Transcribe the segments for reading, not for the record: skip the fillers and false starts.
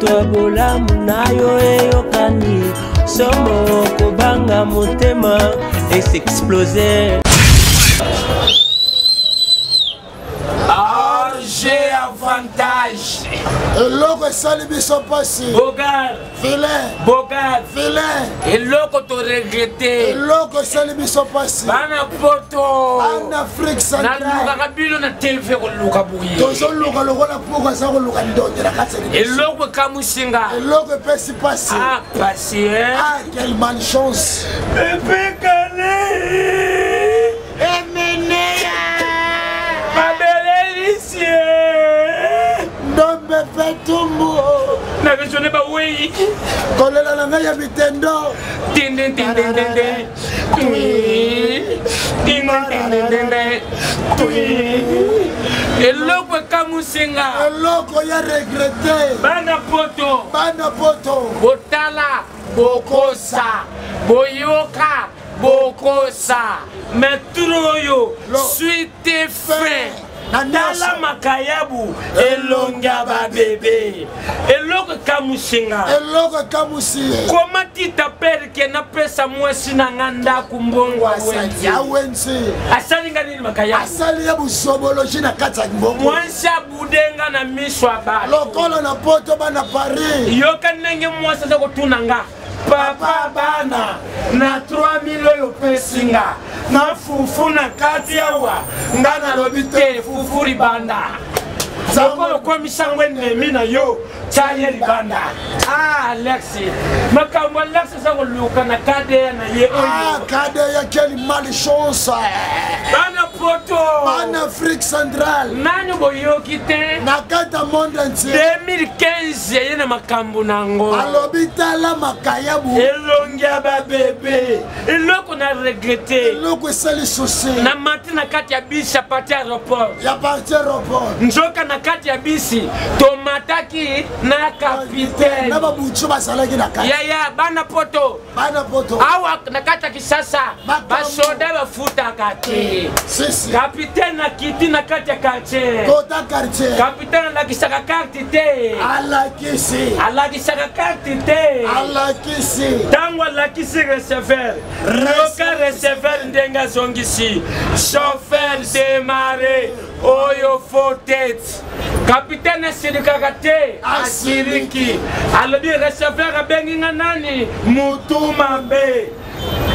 Nyonso ya bolamu na yo eyokani somo kobanga motema esexplose. RG avantage. Eloko esali biso mpasi. Bogar. Vilain. Bogar. Vilain. Eloko to regrette. Eloko esali biso mpasi. Bana poto. Bana Afrique centrale. Nalukaka bino na TV koluka boye. Tozoluka lokola puku aza koluka ndoto na kati ya Eloko ekamwisi nga. Eloko epesi mpasi. Ah, pasi eh. Ah, quelle malchance. Pepe Kale. Emeneya. Mabele lisie. Ndombe petumbu. Na raisonne ba weyi. Kolela na ngai ya bitendo. Tinde tinde tinde. Tinde tinde tinde. Eloko ekamwisi nga. Eloko ya regrete. Bana poto. Bana poto. Botala bokosa. Boyoka bokosa. Mais turo oyo suite fin. Tala makayabu elongi ya babebe. Eloko ekamwisi nga. Eloko ekamwisi ye. Koma tita pere ke napesa mwasi na nga ndako mbongo ya wenze. Asali nga nini makayabu? Asali ye busobologie na kati ya mbongo. Mwasi abude nga na miso ya bato. Lokolo na poto bana Paris. Yoka ndenge mwasi aza kotuna nga. Papa bana na 3000 oyo opesi nga na fufu na kati awa nga nalobi te fufu libanda lokola okomisa yango enemi na yo tya ye libanda. Ah, Alex makambo Alex aza koluka na KDA na ye oyo. Ah, KDA quelle malchance. Bana poto. Bana Afrique centrale. Nani boyoki te na kati ya monde entier. 2015 eye na makambo na yango. Alobi tala makayabu. Elongi ya babebe. Eloko na regrette. Eloko esali souci. Na mati na kati ya bisi ya parti aéroport. Ya parti aéroport. Nzoka na kati ya bisi tomataki na capitaine. Na babutu bazalaki na kati. Yaya bana poto. Bana poto. Awa na kati ya Kisasa basoda bafutaka te. Capitaine akiti na kati ya quartier. Kota quartier. Capitaine alakisaka carte te. Alakisi. Alakisaka carte te. Alakisi. Tango alakisi receveur. Yoka receveur ndenge azongisi. Chauffeur démarre. Oyo faux tête. Capitaine asilikaka te. Asiliki. Alobi receveur abengi nga nani? Mutu mabe.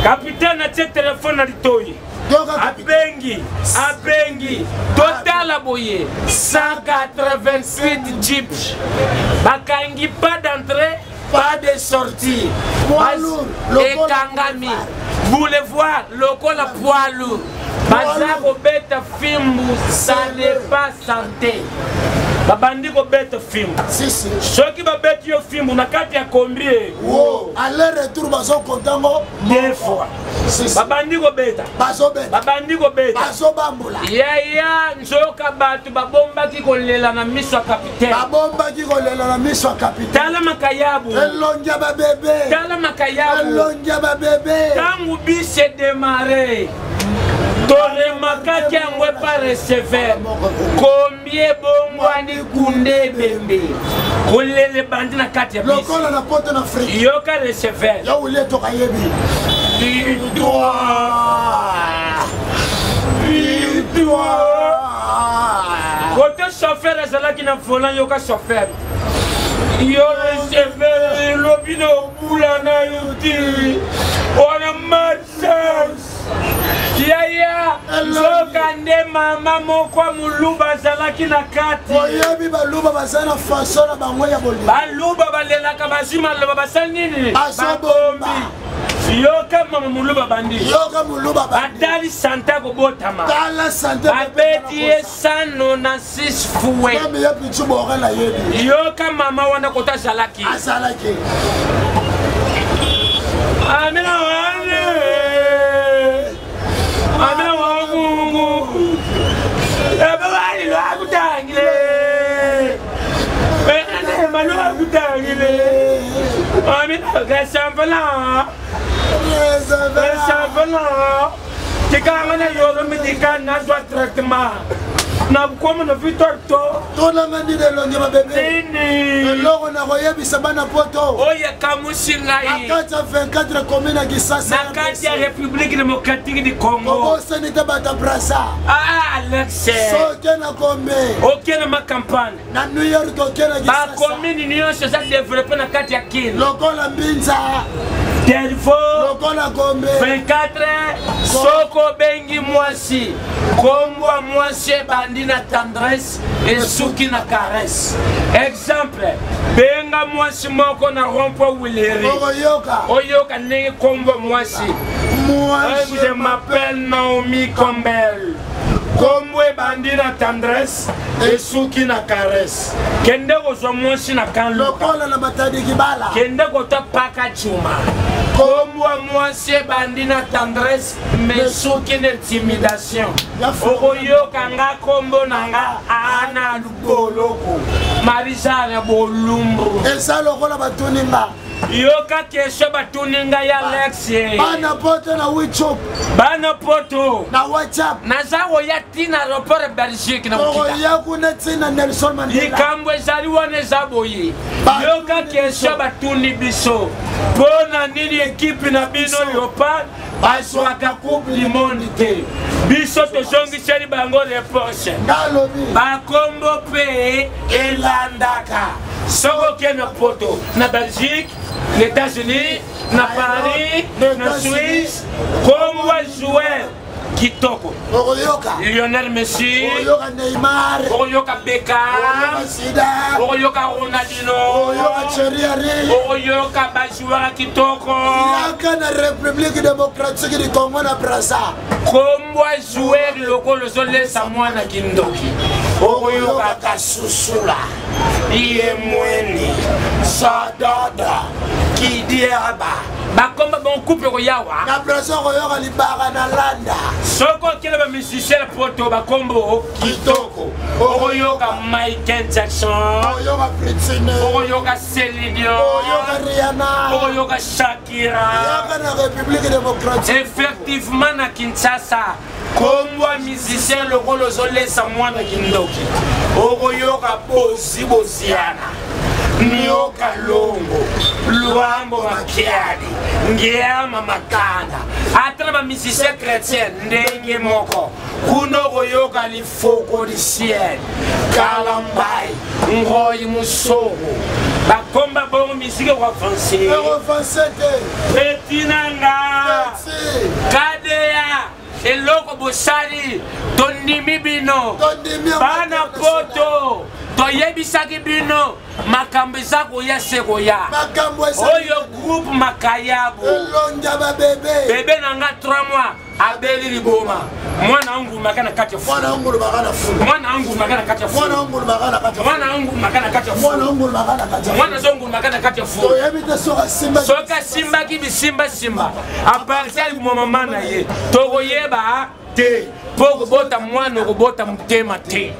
Capitaine atie telefone na litoyi. Abengi, abengi. Totala boye 188 jeep. Bakangi pas d'entrée, pas de sortie. Ekangami. Boulevard lokola poids lourd. Baza kobeta fimbu, ça n'est pas santé. Babandi kobeta fimbu. Soki babeti yo fimbu na kati ya kombi e. Aller retour bazo kontango deux fois. Babandi kobeta. Bazobeta. Babandi kobeta. Bazobambola. Yaya nzoka bato babombaki kolela na miso ya capitaine. Babombaki kolela na miso ya capitaine. Tala makayabu. Elongi ya babebe. Tala makayabu. Elongi ya babebe. Tangu bus edemare. Toremakaki yango epa receveur. Kombi ebongwani kunde ebembe. Kolela ebandi na kati ya bus. Lokola na poto na Afrique. Yoka receveur. Ya wulie tokayebi. Victoire. Victoire. Kote chauffeur azalaki na volant, yoka chauffeur. Yo receveur elobi na obula na yo te. Wana malchance. Yaya, nzoka nde mama moko ya moluba azalaki na kati. Oyebi baluba baza na façon na bango ya bolingo. Baluba balelaka bazwi maloba basali nini? Bazobomba. Yoka mama moluba bandi. Yoka moluba bandi. Batali sante kobotama. Tala sante. Babeti ye 196 fouet. Meme ye pichu bora na yebi. Yoka mama wana kota azalaki. Azalaki. Amina wane. Amina wangungu. Ebawali lwakutangile. Ene lwakutangile. Amina kasamfala. Kasamfala. Tikanga na yolo medika nazwa traitement. Nakomi na victoire to. Tonanga nini elongi babebe? Nini? Eloko nakoyebisa bana poto. Oyo ekamwisi ngai. Na kati ya 24 commune ya Kisasa. Na kati ya République démocratique du Congo. Obosani te bato Brazza. Ah Alex. Soke na Gombe. Oke na ma campagne. Na New York oke na Kisasa. Ba commune nyonso eza développé na kati ya Kin. Lokola Mbinza. Delvaux. Lokola Gombe. 24 soko obengi mwasi kombo ya mwasi ebandi na tendresse esuki na caresse. Exemple, benga mwasi moko na rond-point Wileri. Oyoka. Oyoka ndenge kombo ya mwasi. Moi, je m'appelle Naomi Campbell. Kombo ebandi na tendresse esuki na caresse. Kende kozwa mwasi na kanluka. Lokola na Matadi Kibala. Kende kota paka chuma. Kombo ya mwasi ebandi na tendresse mais soki na intimidation. Okoyoka nga kombo na nga ana luboloko. Marisana bolumbu. Eza lokola batuni nga. Yoka question batuni ngai Alex. Bana poto na WhatsApp. Bana poto. Na WhatsApp. Naza koya ti na aéroport ya Belgique na kokita. Okoya kuna ti na Nelson Mandela. Likambo ezali wana eza boye. Yoka question batuni biso. Mpo na nini ekipe na bino Leopard bazwaka coupe du monde te? Biso tozongiseli bango réponse. Bakombo mpe elandaka. Soki okei na poto, na Belgique, na États-Unis, na Paris, na Suisse, kombo joueur kitoko. Okoyoka Lionel Messi, okoyoka Neymar, okoyoka Beckham, okoyoka Zidane, okoyoka Ronaldinho, okoyoka Thierry Henry, okoyoka ba joueur kitoko. Yaka na République démocratique du Congo na Brazza. Kombo joueur lokola ozolesa mwana kindoki, okoyoka kasusula ye mweni sadada kidiaba bakomba bon couple koyawa na Brazza okoyoka libaka na landa. Soki okele ba musicien na poto bakombo kitoko, okoyoka Michael Jackson, okoyoka Britney, okoyoka Celine Dion, okoyoka Rihanna, okoyoka Shakira. Yaka na République démocratique. Effectivement na Kinshasa kombo ya musicien lokola ozolesa mwana kindoki, okoyoka Bozi Boziana, Nyoka Longo, Luambo Makiadi, Ngiama Makanda, ata na ba musicien chrétien ndenge moko kuna okoyoka lifoko du ciel, Kalambai, Ngoi Musoro, bakomba bongo misiki ekoavanse. Ekoavanse te. Petit na nga. Petit. Kadeya. Eloko bosali tondimi bino. Tondimi yango Bana te, poto toyebisaki bino makambo eza koya se koya. Makambo eza Oyo groupe Makayabu. Elongi ya ba bebe. Bebe na nga 3 mois abeli liboma. Mwana angulumaka na kati ya fulu. Mwana angulumaka na fulu. Mwana angulumaka na kati ya fulu. Mwana angulumaka na kati ya fulu. Mwana angulumaka na kati ya fulu. Mwana angulumaka na kati ya fulu. Mwana azongulumaka na kati ya fulu. Toyebi te soki asimbaki. Soki asimbaki bisimba simba. A partir ya mama na ye tokoyeba te mpo kobota mwana okobota motema te.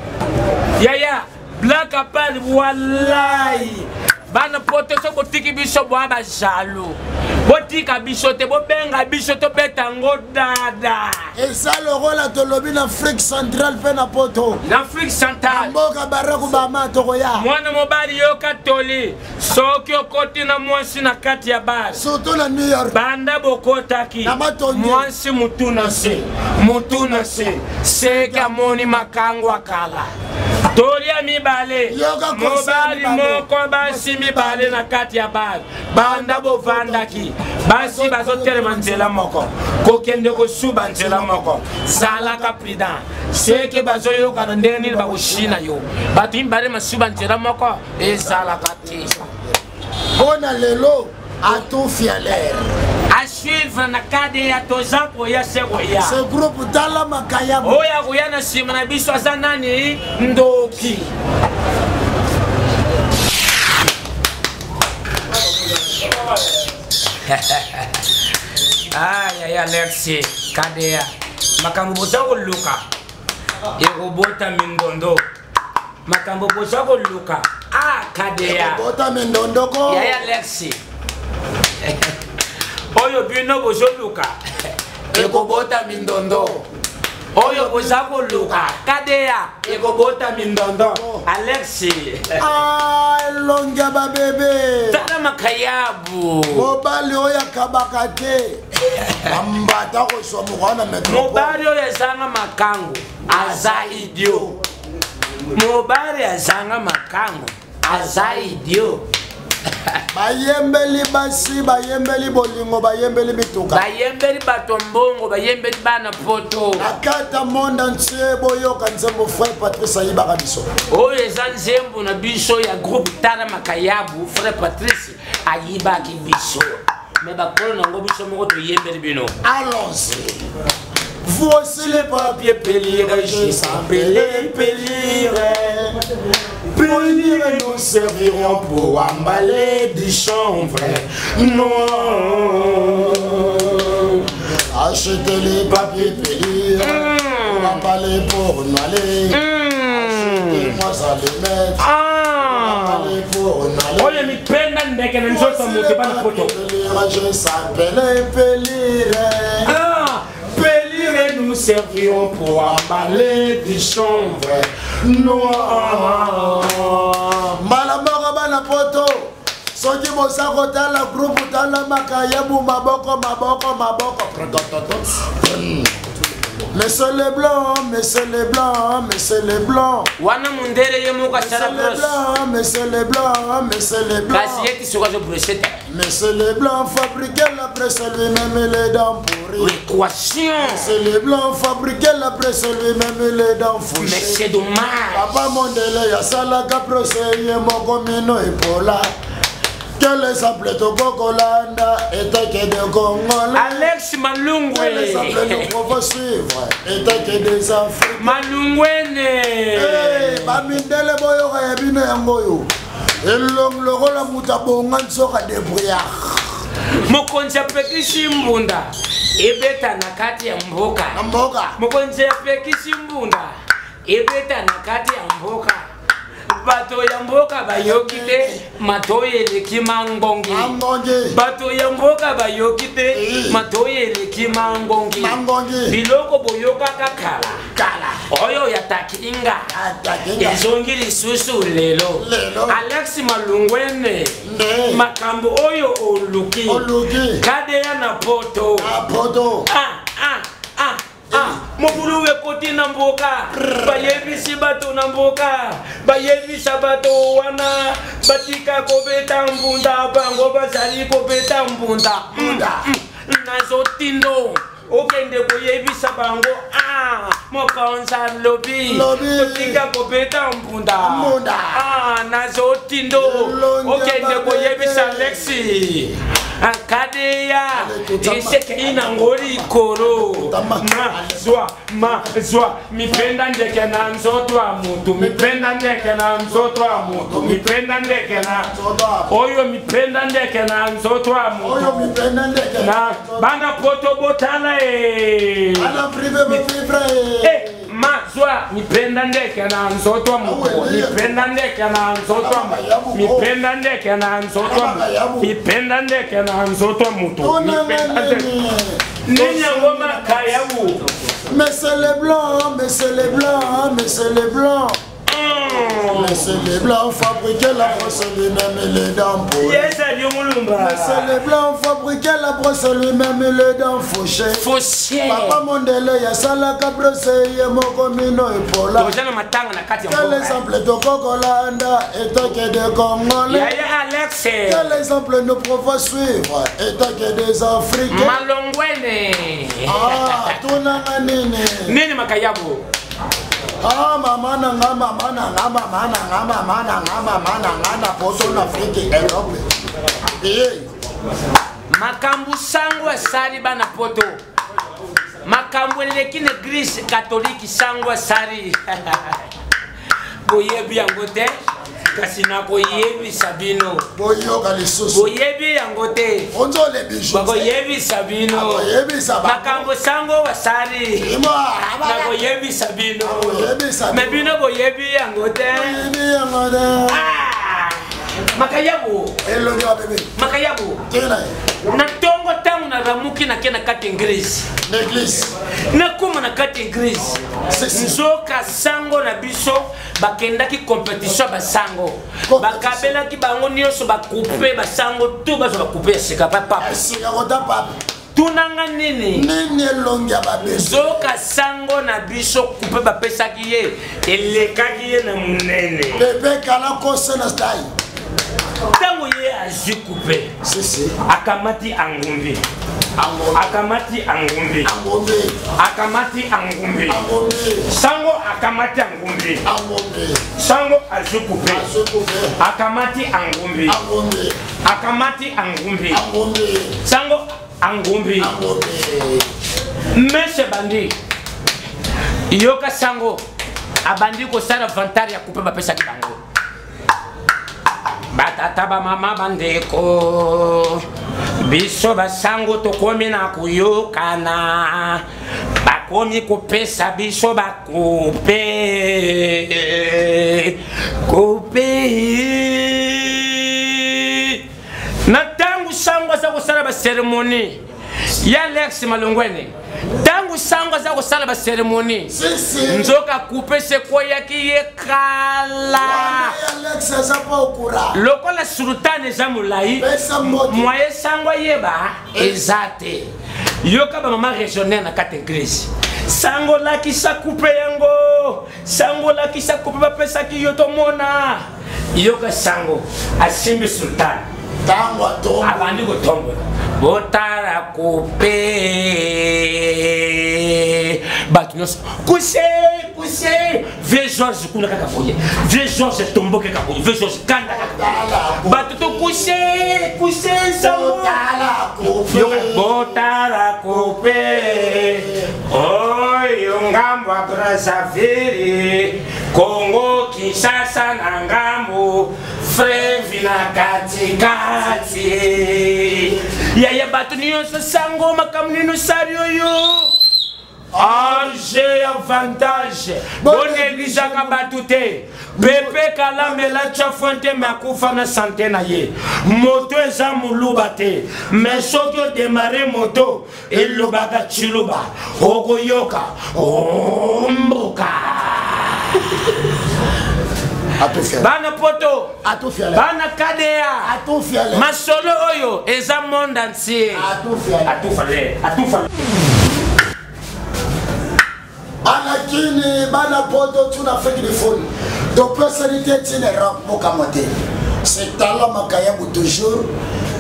Yaya Black Apple wallahi bana poto so botiki biso bwa ba jaloux, botika biso te, bobenga biso tobeta yango dada. Eza lokola tolobi na Afrique centrale mpe na poto. Na Afrique centrale. Na mboka Barack Obama tokoya. Mwana mobali yoka toli, soki okoti na mwasi na kati ya bar, surtout na New York, banda bokotaki na matonge, mwasi mutu na se, mutu na se, seke amoni makango akala. Tolia mibale, Yoka conseil mobali mibale. moko basi mibale na kati ya bar, banda bovandaki basi bazotelema nzela moko, kokende kosuba nzela moko, zalaka prudent, seke bazoyokana ndenge nini bakoshina yo, bato mibale masuba nzela moko ezalaka te. Mpona lelo atufi ya l'air. À suivre na kade ya toza koya se koya. Ce groupe tala makayabo. Oyo akoya na nsima na biso aza nani? Ndoki. Ay, ay, Alexi, Kadea. Makambo boza koluka ekobota mindondo. Makambo boza koluka. Ah, Kadea. Ekobota mindondoko. Yaya Alexi. Oyo bino bozoluka ekobota mindondo. Oyo boza koluka kadeya ekobota mindondo. Alexi. Ah, elongi ya babebe. Tala makayabu. Mobali oyo akabaka te. Bambata kozwa moko wana metropole. Mobali oyo azanga makangu aza idiot. Mobali azanga makangu aza idiot. Bayembeli basi, bayembeli bolingo, bayembeli mituka, bayembeli bato mbongo, bayembeli bana poto. Na kati ya monde entier boyoka nzembo frère Patrice ayibaka biso. Oyo eza nzembo na biso ya groupe Tala Makayabu, frère Patrice ayibaki biso. Mais bakolo nango biso moko toyembeli bino. Allons-y. Voici les papiers pelire, je s'appelais pelire. Pelire nous serviront pour emballer du chanvre noir. Achetez les papiers pelire, pour emballer pour nous aller. Achetez-moi ça les mettre. Ah. Pour emballer pour nous aller. Oyo mipenda ndeke na nzoto moto bana poto. Je s'appelais pelire. Ah. Pelire nous servirons pour emballer du chanvre noir. Mbala moko bana poto. Soki boza kotala groupe tala makayabu maboko maboko maboko. Monsieur Leblanc, Monsieur Leblanc, Monsieur Leblanc. Wana mundere ye moko asala Monsieur Leblanc, Monsieur Leblanc, Monsieur Leblanc. Kasi ye ti soki azo brosser te. Monsieur Leblanc fabriquait la presse lui-même les dents pourries. L'équation. Monsieur Leblanc fabriquait la presse lui-même les dents fouchées. Mais c'est dommage. Papa Mondele asalaka presse ye moko mino epola. Quel exemple tokokolanda etake de Congolais. Alex Malungwe. Quel exemple nous pouvons suivre etake des Africains. Malungwene. Hey, bamindele boyoka ya bino yango oyo. Elongi lokola moto abonga nzoka débrouillard. Mokonzi apekisi mbunda ebeta na kati ya mboka. Na mboka. Mokonzi apekisi mbunda ebeta na kati ya mboka. Bato ya mboka bayoki te matoyi eleki mangongi. Mangongi. Bato ya mboka bayoki te Eh. matoyi eleki mangongi. Mangongi. Biloko boyokaka kala. Kala. Oyo ya takinga. Atakinga. Ezongi lisusu lelo. Lelo. Alex Malungwene. Nde. Makambo oyo oluki. Oluki. Kadeya na poto. Na poto. Ah, ah, ah. Ah, mobulu ekoti na mboka, bayebisi bato na mboka, bayebisa bato wana batika kobeta mbunda, bango bazali kobeta mbunda. Mbunda. Nazotindo okende koyebisa bango, ah, mokonzi alobi, Lobi. totika kobeta mbunda. Mbunda. Ah, nazotindo Elongi ya okende babebe. koyebisa Alexi. Akadeya esekei nango likolo. Mazwa, mazwa, mipenda ndeke na nzoto ya moto, mipenda ndeke na nzoto ya moto, mipenda ndeke na oyo, mipenda ndeke na nzoto ya Oyo moto. mipenda ndeke Na bana poto botala e. Bana prive bovivre. Eh, mazwa, mipenda ndeke na nzoto ya moto, mipenda ndeke na nzoto ya moto, mipenda ndeke na nzoto ya moto, mipenda ndeke na nzoto ya moto, Tonanga mipenda ndeke. nini? Nini yango makayabu? Monsieur Leblanc, Monsieur Leblanc, Monsieur Leblanc. Monsieur Leblanc fabriquait la brosse lui-même et les dents pourries. Yes, Ali Mulumba. Monsieur Leblanc fabriquait la brosse lui-même et les dents fauchées. Fauché. Papa Mondele yasalaka brosse ye moko mino epola. Toza na matanga na kati ya Quel mboka. exemple tokokolanda etake de Congolais. Yaya Alex. Quel exemple nous pouvons suivre etake des Africains. Malongwene. Ah, tunanga nini? Nini makayabu? Ah, mama na nga, mama na nga, mama na nga, mama na nga, mama na nga, na poto na Afrique, Europe. Eh, Makambo sango asali bana poto. Makambo eleki na église catholique sango asali. Boyebi yango te, kasi nakoyebisa bino. boyoka lisusu. Boyebi yango te. Onzole bijou. Bakoyebisa bino. Bakoyebisa bango. Makambo sango asali. Ima, Nakoyebisa bino. Nakoyebisa Me bino boyebi yango te. boyebi yango te. Ah! Makayabu. Elongi ya bebe. Makayabu. Tena ye. Na tongo ntango nalamuki nake na kati eglise. Na eglise. Nakoma na kati eglise. Nzoka sango na biso bakendaki competition ya basango. Bakabelaki bango nyonso bakupe basango tout bazwa bakupe ya sika pa papa. Sika kota papa. Tunanga nini? Nini elongi ya babe? Zoka sango na biso kupe bapesaki ye elekaki ye na monene. Bebe kala kose na style. Ntango ye azwi kupe akamati angumbi akamati angumbi akamati angumbi sango akamati angumbi sango azwi kupe akamati angumbi akamati angumbi sango angumbi mese bandi yoka sango abandi kosala vantare ya kupe bapesaki bango batata bamama bandeko biso basango tokomi na koyokana bakomi kopesa biso bakupe kupe na ntango sango aza kosala baceremonie ya Alex Malongwene ntango sango aza kosala baceremonie nzoka kupe sekweyaki ye kala lokola sultane eza molai mwaye sango ayeba eza te yoka bamama regionaire na kati eglise sango lakisa kupe yango sango lakisa kupe bapesaki yo tomona yoka sango asimbi sultane ntango abandi kotombola botala kupe bato nyonso kuse kuse vieux george kuna kaka boye vieux george etomboke kaka boye vieux george kanda kaka bato to kuse kuse sango botala kupe oyo ngambo ya brazzaville kongo kinshasa na ngambo frevi na katikati yaya bato nyonso sango makambo nini osali oyo ange avantage boneglijaka bato te pepe kalamela tya fuente me akufa na sante na ye moto eza moluba te me soki odemare moto elobaka tshiluba okoyoka ombuka bana poto bana kadea masolo oyo eza monde entier atufa Bana kini bana poto tuna Afrique du Sud topesani te ntina Europe bokamwa te c'est talent makayabu toujours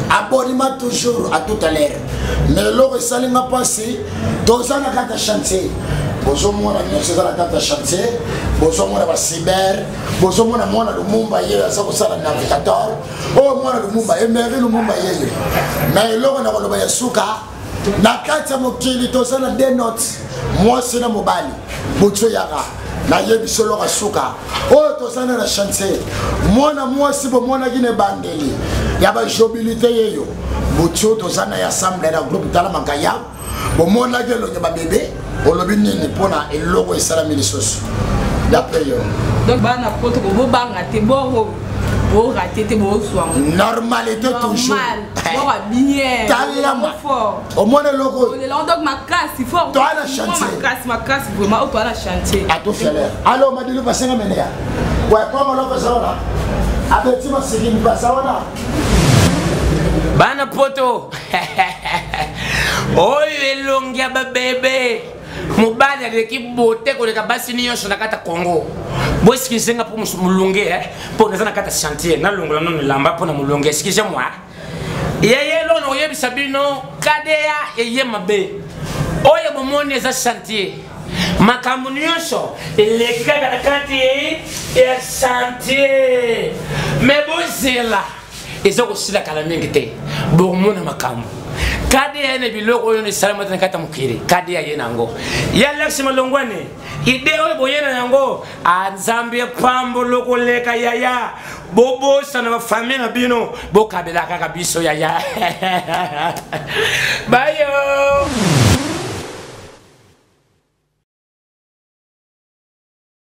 abonnement toujours à tout à l'heure mais eloko esali nga mpasi toza na kati ya chantier bozomona nyonso eza na kati ya chantier bozomona bacyber bozomona mwana lumumba ye aza kosala navigateur oyo mwana lumumba emery lumumba yeyo mais eloko na koloba ya suka na kati ya mokili toza na de note mwasi na mobali butu yaka nayebi solo kasuka oyo toza na na chantier mwana mwasi bomonaki na ebandeli ya bajobilite yeyo butu toza na ya assemble na groupe tala makaya bomonaki elongi babebe olobi nini mpona eloko esalami lisusu d'après yo donc bana poto bobanga te boro borate te bozwa normalité toujours bora bien talama omona eloko donc makasi fort toa na chantier makasi makasi vraiment oyo toa na chantier atofialere alo madilu basenga menea ouais koma loko zaona abeti masikini basaona bana poto oyo elongi ya babebe mobali aleki bote koleka basi nyonso na kati ya congo boeskize nga mpo molunge eh, mpo naza na kati ya chantier nalongola nano elamba mpo na molunge eskize moi yeye eloko na koyebisa bino kda eye mabe oyo bomoni eza chantier makambo nyonso elekaka na kati ya chantier me bozela eza kosila kala mingi te bokomona makambo kade ya ye na biloko oyo esalama te na kati ya mokili kade ya ye na yango ya Alex Malongwane ide oyo boye na yango nzambe epambolo koleka yaya bobosana bafamille na bino bokabela kaka biso yaya bayo.